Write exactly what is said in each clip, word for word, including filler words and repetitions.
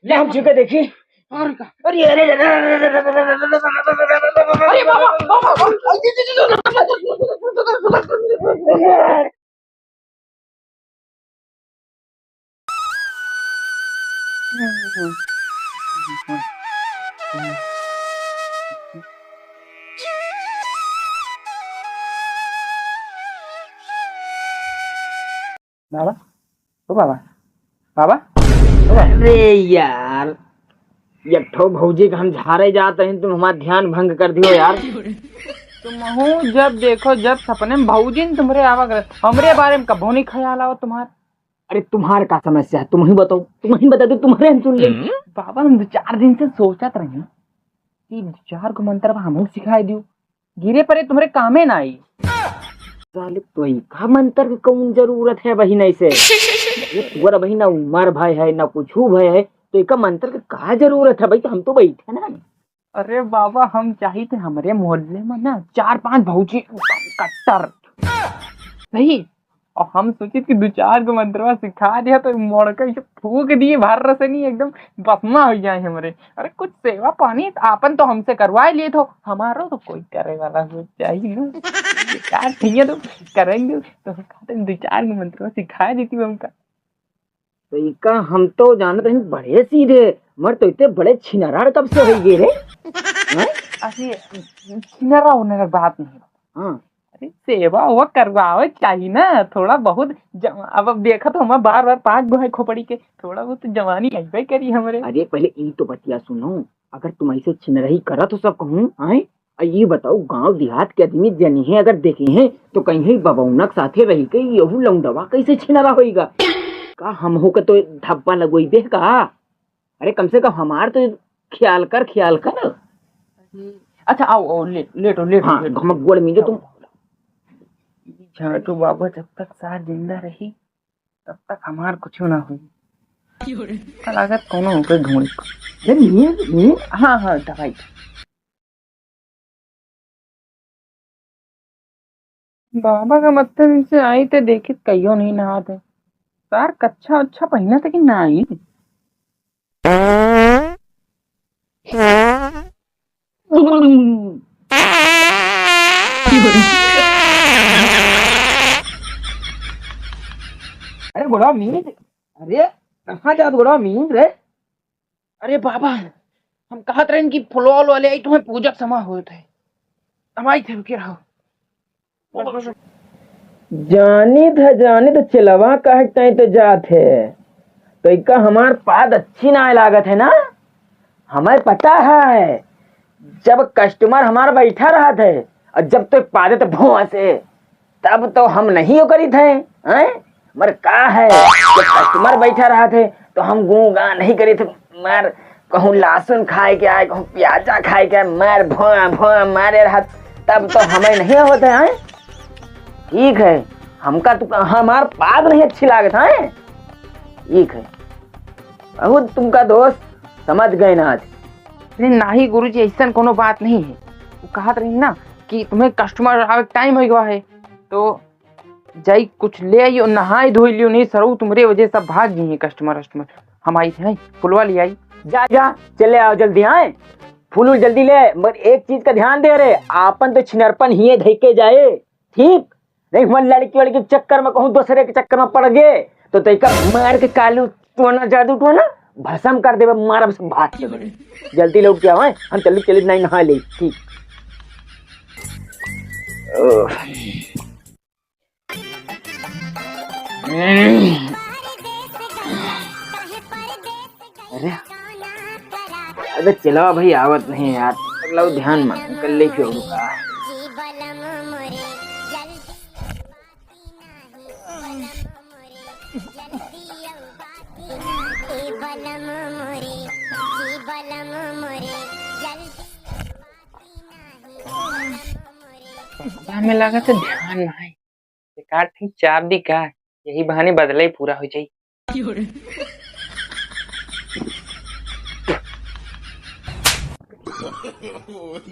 ले हम छू के देखी। और का? अरे, अरे, अरे, अरे, बाबा, बाबा, बाबा। बाबा, ओ बाबा, बाबा, ओ बाबा। अरे यार, एक ठो भौजी के हम झारे जात रही, तुम हमार ध्यान भंग कर दियो यार। तुमहू जब देखो, जब सपने में भौजी न तुम्हरे आवा करत, हमरे बारे में कभो नहीं ख्याल आवा तुम्हार। अरे तुम्हार का समस्या है, तुम ही बताओ, तुम ही बता दो, तुम्हारे हम सुन ले। बाबा, हम दो चार दिन से सोचत रही कि दो चार गो मंत्र हमहू सिखाए दियो, गिरे परे तुम्हरे कामे ना आई। साले, तो इका मंत्र के कौन जरूरत है बहिन ऐसे? ये तुअर बहिन ना उमर भय है, ना कुछ भय है, तो इका मंत्र के का जरूरत है भाई? तो हम तो बैठे ना। अरे बाबा, हम चाहित है हमरे मोहल्ले में ना चार पांच भौजी एकदम कट्टर, सही, और हम सोचित कि दो चार गो मंत्रवा सिखा दिया तो मोड़ के इसे फूक दिए, भर से नहीं एकदम भस्मा हो जाए हमरे। अरे कुछ सेवा पानी आपन तो हमसे करवा लिए तो, हमारो तो कोई करे वाला हो चाहिए ना। ये का ठीक है तो करेंगे, तो हम कहते हैं, दो चार गो मंत्रवा सिखा देती हमका। तो इका हम तो जानत रही बड़े सीधे, मर तो इतने बड़े छिनरार कब से हो गए रे? हैं? अरे छिनरा होने का बात नहीं। हाँ। अरे सेवा वो करवावे चाहिए ना, थोड़ा बहुत ज-, अब, अब देखा तो हमार बार बार पाँच गो है खोपड़ी के, थोड़ा बहुत जवानी अइबे करी हमरे। अरे पहले ई तो बतिया सुनो, अगर तुम ऐसे छिनरही करत हो सब कहूँ, आए, आ ई बताओ गांव देहात के आदमी जनी है अगर देखे हैं तो कहीं बबौनक साथे रही के यहू लौंडवा कैसे छिनरा होइगा? का हमहू के तो धब्बा लगोई दे का? अरे कम से कम हमार तो ख्याल कर, ख्याल कर। अच्छा आओ, आओ, ले, लेटो, लेटो, हाँ, लेटो। हम गोड़ में जो तुम। झाटू बाबा जब तक सार जिंदा रही, तब तक हमार कुछ ना हुई। का लागत कोनो होके घूम। ये नींद, नींद? हाँ, हाँ, दवाई। बाबा का मत्थे से आई ते देखित कहियो नहीं नहात है। सार कच्छा अच्छा पहिना था कि ना आई? अरे गोड़ा मीन, अरे कहाँ जात गोड़ा मीन रे? अरे बाबा, हम कहत रहन कि फुलवा उलवा ले आई, तुम्हें पूजा के समय होत है। हम आई थे, रुके रहो। जानी था, जानी था, चेलवा कहे के ताई तो जात है, तो इका हमार पाद अच्छी ना लागत है ना, हमें पता है, जब customer हमार बैठा रहत है और जब तो पादे तो भौंसे, तब तो हम नहीं ओकरी थे, हैं? मर का है, जब customer बैठा रहत है, तो हम गूं गा नहीं करी थे, मार कहूँ लहसुन खाए के आए, कहूँ प्याजा खाए के आए, मार भौं भौं मारे रहत, तब तो हमें नहीं होते हैं। ठीक है, हमका तो हमार पाद नहीं अच्छी लागत है। ठीक है, बहुत तुमका दोस्त समझ गए ना आज। अरे नाही गुरुजी, ऐसन कोनो बात नहीं है। वो कहत रही ना कि तुम्हें customer आवे के time हो गवा है, तो जाई कुछ ले आई और नहाए धोई लियो, नहीं सरऊ तुम्हरे वजह सब भाग गई है customer वस्टमर। हम आई थे फुलवा ले आई। जा, जा, चले आओ जल्दी, आए फूल उल जल्दी ले, मगर एक चीज का ध्यान दे रे, आपन तो छिनरपन हिये धइ के जाए, ठीक? नहीं हुआ लड़की वड़की के चक्कर में कहूँ दूसरे के चक्कर में पड़ गए तो तैका मार के कालू टोना जादू टोना भसम कर देबे, मारब सब भाग के। जल्दी लौट के आवे, हम चली चली नहीं नहा ले, ठीक? ओह। अरे, अबे चेलवा भाई आवत नहीं यार, लो ध्यान में कर ले क्यों रुका। हमें लगा था ध्यान में है। एकाध ठे चाप दी का, यही बहाने बदला ही पूरा हो जाई।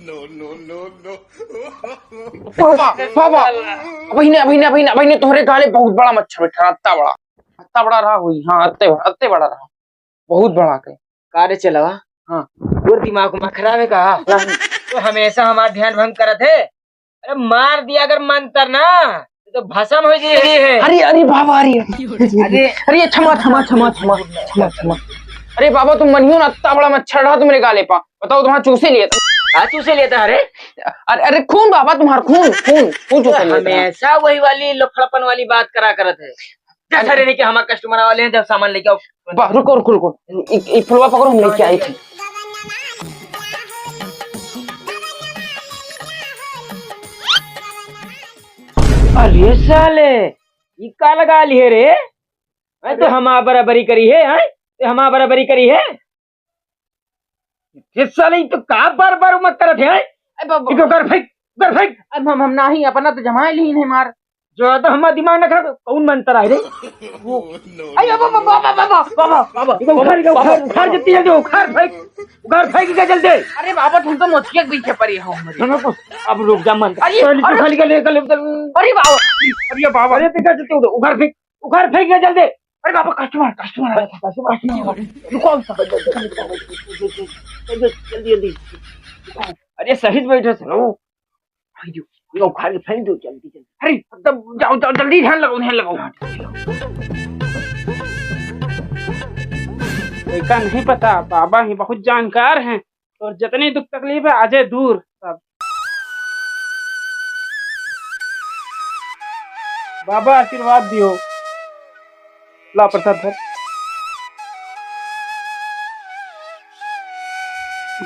No, no, no, no। बाबा, बाबा, अबहिने, अबहिने, अबहिने, अबहिने तोहरे गाले बहुत बड़ा मच्छर बैठा रहा, अत्ता बड़ा, अत्ता बड़ा रहा हुई, हाँ, अत्ते बड़ा, अत्ते बड़ा रहा। बहुत बड़ा के। का रे चेलवा? हाँ। तोर दिमाग उमाग खराब है का? नहीं। तो हमेशा हमार ध्यान भंग करत है। अरे मार दिया अगर मंत्र ना, तो भसम हो जाए है। अरे, अरे बाबा, अरे, अरे। अरे क्षमा, क्षमा, क्षमा, क्षमा, क्षमा, क्षमा। अरे बाबा, तुम मनियो ना, इतना बड़ा मच्छर रहा तुम्हारे गाले पा। बताओ, तुम्हारा चूसे लिया था। हाँ, चूसे लिया था, अरे। अरे, अरे खून बाबा, तुम्हारा खून, खून, खून चूसे लिया था। हमेशा वही वाली लफड़पन वाली बात करा करत है। जा अरे। सारे लेके हमारे कस्टमर वाले हैं, जब सामान लेके आओ। बा, रुको, रुको, रुको। एक, एक फुलवा पकड़ो, हम लेके आई थी। अरे साले, ई का लगा लिए रे? हैं, तो हमार बराबरी करी है, हैं? तो हमार बराबरी करी है? ये साले, ई तो का बार बार मत करत है, हैं? अरे बाबा। इको घर फेंक, घर फेंक। अब हम, हम नाही, अपना तो जमाए लीन है मार। जो तो हमार दिमाग ना खराब, कौन मंत्र आए रे? वो, अरे बाबा, बाबा, बाबा, बाबा, बाबा। इको उखाड़, इको उखाड़, उखाड़ जल्दी, जल्दी, उखाड़ फेंक, उखाड़ फेंक के जल्दी। अरे बाबा, तुम तो मोतिया के पीछे पड़ी हो हमारे। सुनो कुछ, अब रुक जा मंत्र। अरे, चल, अरे। खाली कर ले, कर ले, कर ले। अरे बाबा। अरे बाबा। अरे, देखा जल्दी उधर, उखाड़ फेंक, उखाड़ फेंक ले जल्दी। अरे बाबा, कस्टमर, कस्टमर आ रहा था, कस्टमर, कस्टमर। रुको, हम सब जल्दी, जल्दी, जल्दी, जल्दी। अरे सही से बैठो, सुनो। भाई जो, ये उखाड़ के फेंक दो जल्दी, जल्दी। अरे, तब जाओ, जाओ, जल्दी ध्यान लगाओ, ध्यान लगाओ। इका नहीं पता, बाबा ही बहुत जानकार हैं और जितनी दुख तकलीफ है, आजे दूर सब। बाबा आशीर्वाद दियो। ला प्रसाद धर।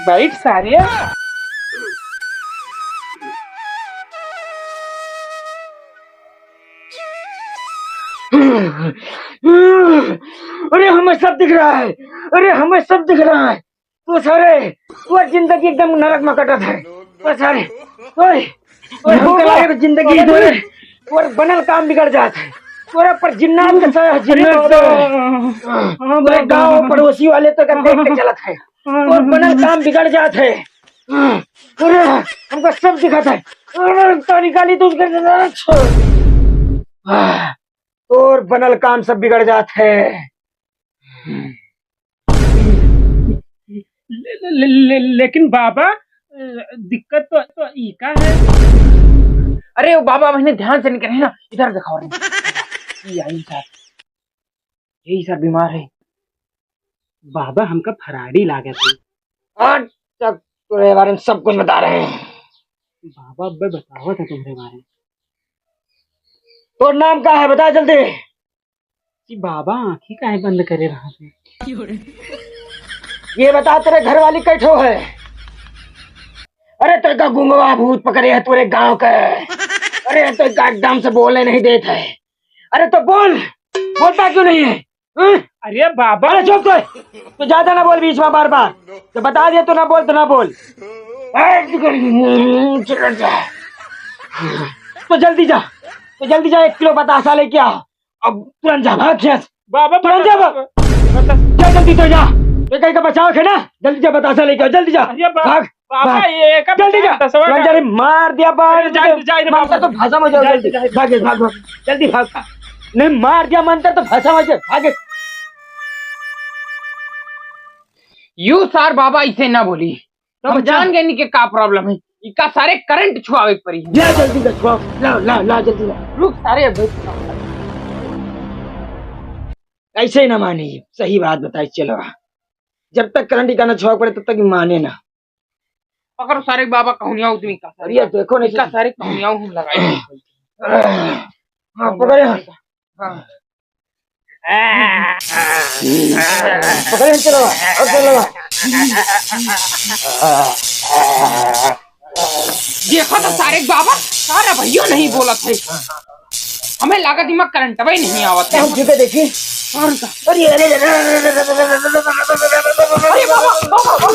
बैठ सारे। अरे हमें सब दिख रहा है, अरे हमें सब दिख रहा है। तो सारे, तोर जिंदगी एकदम नरक में कटत है। तो सारे, ओए, ओए, हमके लागे तो जिंदगी तोरे, तोर बनल काम बिगड़ जात है। तोरे पर जिन्नात के साया, जिन्नात के साया। हाँ, तोरे गाँव पड़ोसी वाले तो कर देख के चलत है। तोर बनल काम बिगड़ जात है। अरे, हमको सब दिखत है। अरे, तारी गाली दूध कर देना, छोड़। तोर बनल काम सब बिगड़ जात है। ले-, ले-, ले-, ले-, लेकिन बाबा, अ, दिक्कत तो, तो ई का है? अरे वो बाबा, मैंने ध्यान से नहीं करे ना, इधर दिखाओ रे। ये आई सर, यही सर बीमार है। बाबा, हमका फराड़ी लागत है। आज तक तोरे बारे में सब कुछ बता रहे हैं। बाबा, अब्बे बतावत है तुम्हारे बारे में। तोर नाम का है, बता जल्दी। कि बाबा आँखी काहे बंद करे रहा है? ये बता, तेरे घर वाली कै ठो है? अरे, तेरे का गुंगवा भूत पकड़े है तोरे गाँव का। अरे, तेरे का एकदम से बोले नहीं देता है। अरे, तो बोल, बोलता क्यों नहीं है? हाँ? अरे बाबा। अरे चुप तो, तो ज्यादा ना बोल बीच में बार बार। तो बता दिया, तो ना बोल, तो ना बोल। तो जल्दी जा, तो जल्दी जा, एक किलो बतासा लेके आ। अब तुरंत जा, भाग यहाँ से। बाबा, तुरंत जा, बता, भाग। बता। जा जल्दी तो जा। ये कहीं का बचाव है ना? जल्दी जा, बतासा लेके आ, जल्दी जा। अरे बा-, भाग, बाबा, भाग। ये एक जल्दी जा। दसवाँ तुरंत का जा रे, मार दिया, बाहर अरे, जा, निकल। जा रे, मारता बाबा। तो भाषा में जाओ, जा, जल्दी। जा, जा। भाग, भाग, भाग। जल्दी भाग। नहीं, मार दिया मंत्र तो भाषा में जाओ, भाग। यू सार बाबा इसे ना बोली। तो हम बचा। जान गए नहीं कि का problem है। इका सारे करंट छुआवे के पड़ी है। ला जल्दी से छुआ, ला, ला, ला जल्दी ला। रुक सारे, अबे। ऐसे ही ना मानी, सही बात बताई, चलो। जब तक करंट इका ना छुआ पड़े, तब तक माने ना। पकड़ो सारे बाबा, कहूनिया उतमी का। अरे देखो नहीं इका सारे कहूनिया हम लगाए। हाँ, पकड़े। हाँ। पकड़े, चलो, और चलो। देखो तो सारे बाबा, सारा भैया नहीं बोलत है। हमें लागत इमा करंटवे नहीं आवत है। हम झुके देखी। और का? अरे, अरे, अरे, अरे बाबा, बाबा, बाबा।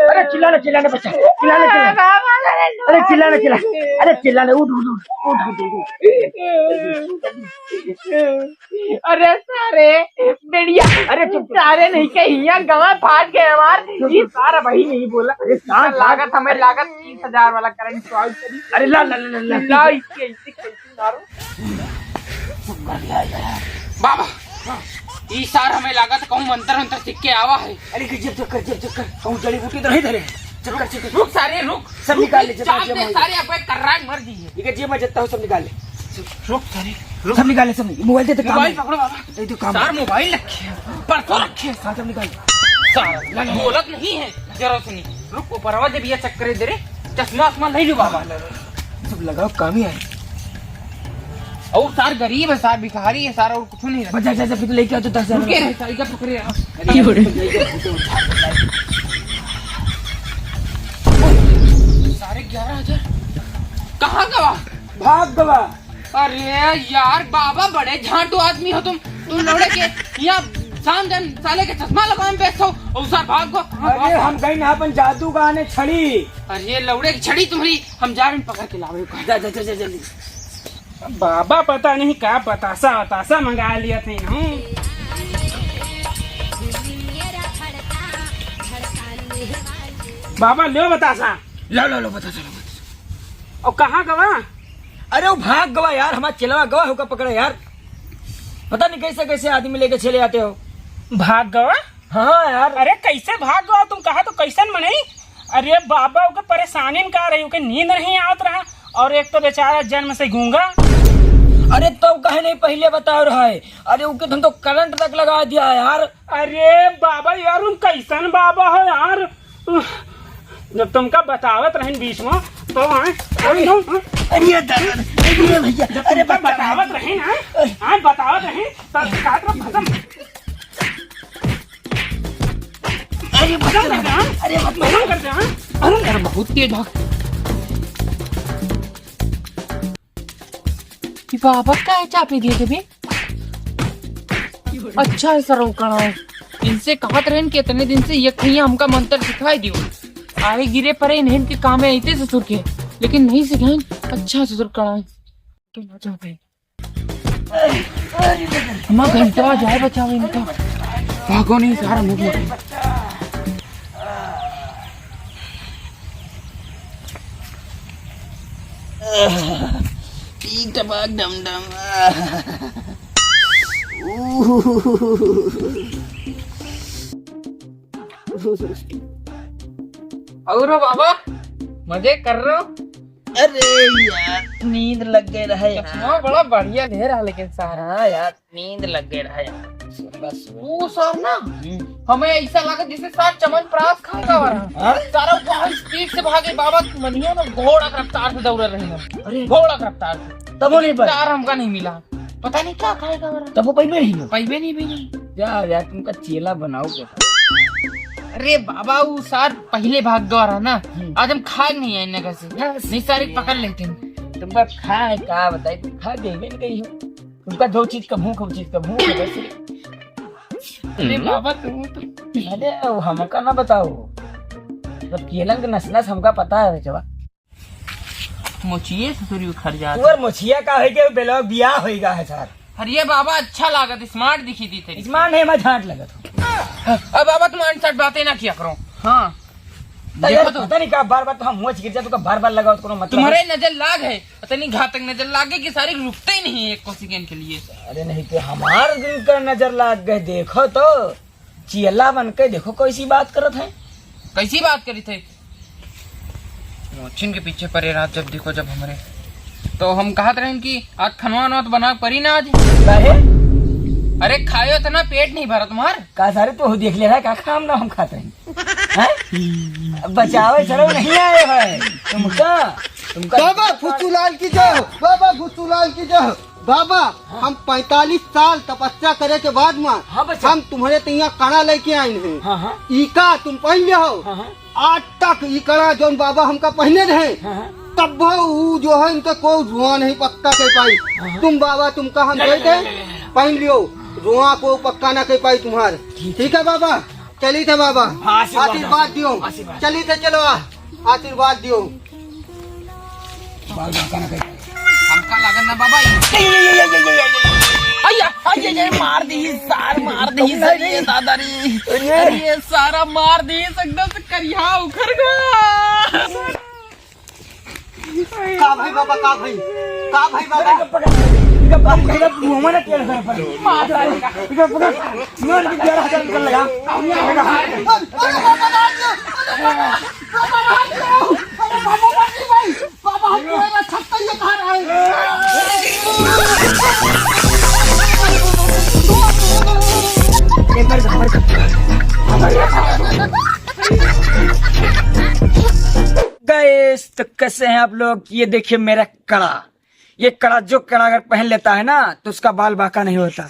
अरे चिल्लाना चिल्लाने बच्चा, चिल्लाने, चिल्लाने। अरे चिल्लाने, चिल्ला, अरे चिल्लाने, उठ, उठ, उठ। अरे सारे बेड़िया, अरे चुप, चुप। सारे नहीं के हिया गवा भाग गए हमार। चुप, चुप। ये सारा भाई नहीं बोला। अरे शांत, शांत। लागत हमें लागत तीस हजार वाला करंट तो आई करी। अरे ला, ला, ला, ला, ला। ला इसके, इसके कैसे मारो? बाबा, ई सार हमें लागत कहूँ मंत्र वंत्र सीख के आवा है। अरे गजब चक्कर, गजब चक्कर। कहूँ जड़ी बूटी तो नहीं धरे। चक्कर, चक्कर। रुक सारे, रुक। सब निकाल ले, रुक, जितना चाप जेब दे में। सारे, अब कर्रा मर जाइए। ये जेब में जितना हो, सब निकाल ले। रुक सारे, रुक। सब निकाल ले, सब निकाल। मोबाइल दे, तो काम मोबाइल है। पकड़ो बाबा। दे, तो काम सार है। मोबाइल रखे हैं, परसों रखे हैं। हाँ, सब निकाल। सार, बोलत नहीं है, जरा सुनी। रुक, ऊपर आवाज भैया चेक करे दे रे। चश्मा वश्मा ले लो बाबा। सब लगाओ, काम ही आए। और सार गरीब है, सार भिखारी है, सार और कुछ नहीं रखा। जा, जा, जा, फिर लेके आ तो दस हजार। रुके रहे, सार, इधर पकड़े रहा। अरे, सारे ग्यारह हजार। कहाँ गवा? भाग गवा। अरे यार बाबा, बड़े झांटू आदमी हो तुम। तुम लौड़े के यहाँ शाम जन साले के चश्मा लगावे में व्यस्त हो, और सार भाग गो। कहाँ अरे भाग? हम गई ना अपन जादू का आने छड़ी। अरे लौड़े की छड़ी तुम्हारी, हम जा रहे हैं पकड़ के लावे का। जा, जा, जा, जा, जल्दी। बाबा पता नहीं का बतासा वतासा मंगा लिया थे हम। बाबा लो बतासा। लो, लो, लो, बतासा, लो, बतासा। और कहाँ गवा? अरे वो भाग गवा यार, हमारा चेलवा गवा होकर पकड़ा यार। पता नहीं कैसे कैसे आदमी लेके चले आते हो। भाग गवा? हाँ यार। अरे कैसे भाग गवा तुम, कहा तो कैसन मनई? अरे बाबा, ओके परेशानी में का रही, ओके नींद नहीं आवत रहा, और एक तो बेचारा जन्म से गूंगा। अरे तो कहे नहीं पहले बताओ रहा है। अरे ओके तुम तो करंट तक लगा दिया है यार। अरे बाबा यार, तुम कैसन बाबा हो यार? जब तुमका बतावत रहन बीच में, तो आए, आए, आए। अरे दादा, अरे भैया, जब अरे तुमका बतावत रहन, आए, आए, बतावत रहन, तब काट रहा खत्म। अरे खत्म कर दे, हाँ? अरे मत खत्म कर दे, हाँ? अरे यार, बहुत तेज भाग। ये बाबा का है चाबी दिए थे बे? अच्छा है सरऊ कणाए। इनसे कहत रहन कि इतने दिन से ये खैया हमका मंत्र सिखाई दियो। आए गिरे परे इन्हें के काम में आते ससुर के, लेकिन नहीं सिखाइन। अच्छा ससुर कणाए। तो ना जाते। हमार घंटवा जाए बचावे इनका। भागो नहीं सारा मुंह में। पीक टपाक डम डम। और हो बाबा, मजे कर रहे हो? अरे यार, नींद लग गए रहे यार। चश्मा बड़ा बढ़िया ले रहा, लेकिन सारा। हाँ यार, नींद लग गए रहा यार। बस। वो सर ना, हम्म। हमें ऐसा लगा जैसे सार चमन प्रास खाएगा वाला। हाँ? सारा बहुत स्पीड से भागे बाबा, मनिया ना घोड़ा के रफ्तार से दौड़ रहे हैं। अरे। घोड़ा के रफ्तार से। तब वो नहीं बना। सार हमका नहीं मिला। पता नहीं का खाएगा वाला। तब वो पइबे नहीं हो। पइबे नहीं भी नहीं। जा यार, तुमका चेला बनाओ के। अरे बाबा, वो सार पहले भाग गवा रहा ना। हम्म। आज हम खा नहीं आए इनका से। हाँ, नहीं सारे पकड़ लेते हैं। तुमका खाए का बताई, तुम खा देवे नहीं गई हो। तुमका जो चीज का भूख, वो चीज का भूख है बस। अरे बाबा, तुम तो अरे, वो हमका ना बताओ। मतलब केलन के नस नस हमका पता है, बेचवा। मोचिए से तुरी उखड़ जात। तुअर मोचिया का होई के बेलवा बियाह होई गा है सर। अरे बाबा, अच्छा लागत, स्मार्ट दिखी थी तेरी। स्मार्ट नहीं, मैं झांट लगत हूँ। अब बाबा, तुम अनसट बातें ना किया करो। हाँ। तो देखो यार, तो। पता नहीं का बार बार तो हम मोच गिर जाए, तो का बार बार लगाओ, तो कोनो मतलब तुम्हारे है? नजर लाग है, इतनी घातक नजर लाग गई कि सारी रुकते ही नहीं है एक को सेकंड के लिए। अरे नहीं तो हमार दिन का नजर लाग गए, देखो तो। चियला बन के देखो कैसी बात करत है। कैसी बात करी थे? मोचिन के पीछे परे रहत जब देखो जब हमरे, तो हम कहत रहन कि आज खनवा वनवा तो बना परी ना आज। काहे? अरे खायो तो ना, पेट नहीं भरत तुम्हार। का सारे तो देख ले रहा है, का खाम ना हम खात रहन। हैं? बचावे सरव नहीं आए हैं। तुमका, तुमका बाबा फुसू लाल की जय हो, बाबा फुसू लाल की जय हो। बाबा, हाँ। हम पैंतालीस साल तपस्या करे के बाद में हाँ, बच्चा। हम तुम्हारे तैया कड़ा लेके आए हैं। हाँ, हाँ। ई का तुम पहन ले हो? हाँ, हाँ। आज तक ई कड़ा जौन बाबा हमका पहने रहे, हाँ, हाँ। तब वो ऊ जो है इनका कोई धुआं नहीं पक्का कर पाई। हाँ, हाँ। तुम बाबा तुमका हम ले, दे ले, दे, ले, ले, ले। पहन लियो, धुआं को पक्का ना कर पाई तुम्हार। ठीक। ठीक है बाबा? चली थे बाबा, हाँ, आशीर्वाद आशीर्वाद दो। दियो। आशीर्वाद। चली थे, चलो, आ, आशीर्वाद दियो। हमका लागत ना बाबा, ये, अय्या, अय्या, ये मार दी सार, मार दी सार, ये दादा रे। अरे, ये सारा मार दी, एकदम से करिया उखर गवा। का भाई बाबा, का भाई, का भाई बाबा? गाइस, तो कैसे हैं आप लोग? ये देखिए मेरा कड़ा। ये कड़ा, जो कड़ा अगर पहन लेता है ना, तो उसका बाल बांका नहीं होता।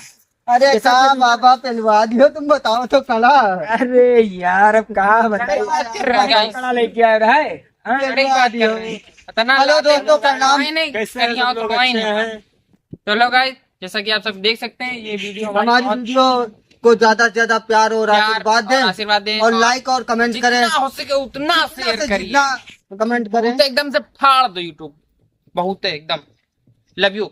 अरे का बाबा पहलवा दियो, तुम बताओ तो कड़ा। अरे यार, अब का बताएं? कड़ा लेके आए रहे। हाँ? हेलो दोस्तों, प्रणाम। कैसे हैं सब लोग? अच्छे हैं? चलो गाइस, जैसा कि आप सब देख सकते हैं, ये वीडियो हमारी वीडियो को ज्यादा से ज्यादा प्यार और आशीर्वाद दें, आशीर्वाद दें और लाइक और कमेंट करें, जितना हो सके उतना शेयर करें, जितना कमेंट करें। बहुत है, एकदम से फाड़ दो YouTube, बहुत है एकदम। लव यू।